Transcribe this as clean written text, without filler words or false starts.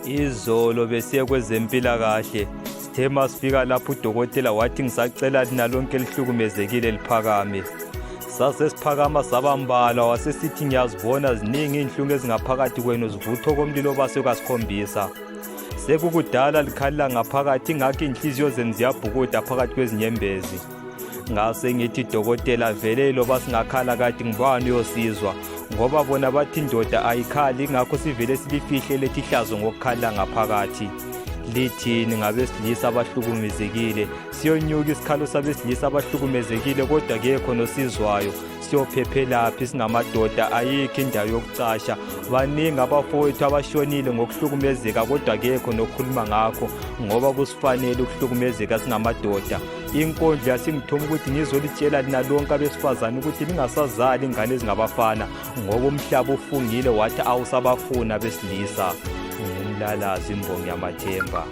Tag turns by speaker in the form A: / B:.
A: Izolo besiye kwezempilakahle sithe masifika lapho udokotela wathi ngisacela lina lonke lihlukumezekile liphakame. Sasesiphakama saba mbalwa wasesithi ngiyazibona ziningi iy'nhlungu ezingaphakathi kwenu zivutha okomlilo base kasikhombisa. Sekukudala likhalela ngaphakathi ingakho iy'nhliziyo zenu ziyabhukuda phakathi kwezinyembezi. Ngase ngithi dokotela vele loba singakhala kati ngubani uyosizwa ngoba bona bathi indoda ayikhali ingakho sivele silifihle lethi ihlazo ngokukhala ngaphakathi. Lithini ngabesilisa abahlukumezekile? Siyonyuka isikhalo sabesilisa abahlukumezekile kodwa kekho nosizwayo. Siyophephelaphi singamadoda ayikho indawo yokucasha. Baningi abafowethu abashonile ngokuhlukumezeka kodwa kekho nokhuluma ngakho ngoba kusifanele ukuhlukumezeka singamadoda. Inkondlo yasingithuma ukuthi ngizolitshela lina lonke abesifazane ukuthi ningasazali ingane ezingabafana ngoba umhlaba ufungile wathi awusabafuni abesilisa. Ngumlalazi imbongi yamathemba.